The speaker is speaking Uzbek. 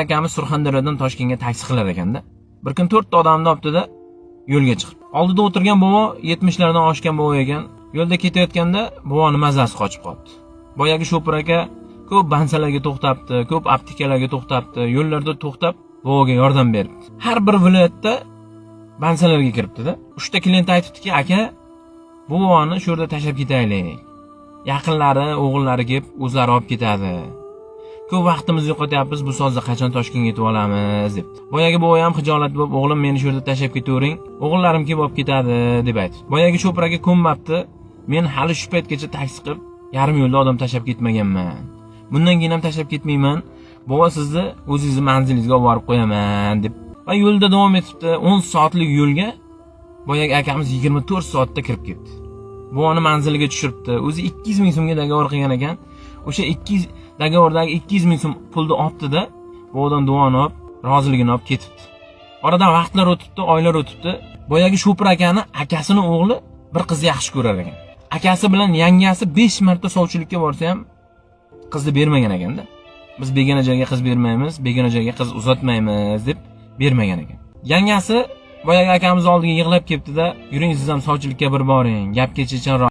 Akamiz Surxondaryodan Toshkentga taksi qilar ekanda. Bir kun to'rtta odamni olibdida, yo'lga chiqib. Oldida o'tirgan bobo 70 lardan oshgan bobo ekan. Yo'lda ketayotganda boboni mazasi qochib qolibdi. Boyagi shopir aka ko'p bansalarga to'xtabdi, ko'p aptekalarga to'xtabdi, yo'llarda to'xtab boboga yordam beribdi. Har bir viloyatda bansalarga kiribdi-da. Uchta klient aytibdiki, "Aka, bu boboni shu yerda tashlab ketaylik. Yaqinlari, o'g'illari kelib o'zlari olib ketadi. Ko'p vaqtimizni yo'qotyapmiz, bu sozda qachon Toshkentga yetib olamiz", debdi. Boyagi bobo ham xijolat bo'lib, "O'g'lim, meni shu yerda tashlab ketavering, o'g'illarim kelib olib ketadi", deb aytdi. Boyagi shopir aka ko'nmabdi. "Men hali shu paytgacha taksi qilib yarim yo'lda odam tashlab ketmaganman. Bundan keyin ham tashlab ketmayman. Bobo, sizni o'zingizni manzilingizga olib borib qo'yaman", deb. Va yo'lda davom etibdi. 10 soatlik yo'lga boyagi akamiz 24 soatda kirib ketdi. Boboni manziliga tushiribdi. O'zi 200 ming so'mga договор qilgan ekan. O'sha 200 договор dagi 200 ming so'm pulni olibdi-da, bobodan duoni olib, roziligini olib ketibdi. Oradan vaqtlar o'tibdi, oylar o'tibdi. Boyagi shopir akani akasini o'g'li bir qizni yaxshi ko'rar ekan. Akasi bilan yangasi 5 marta sovchilikka borsa ham qizni bermagan ekanda. "Biz begona joyga qiz bermaymiz, begona joyga qiz uzatmaymiz", deb bermagan ekan. Yangasi boyagi akamiz oldiga yig'lab kelibdi-da, "Yuring, siz ham sovchilikka bir boring, gapga chechanroq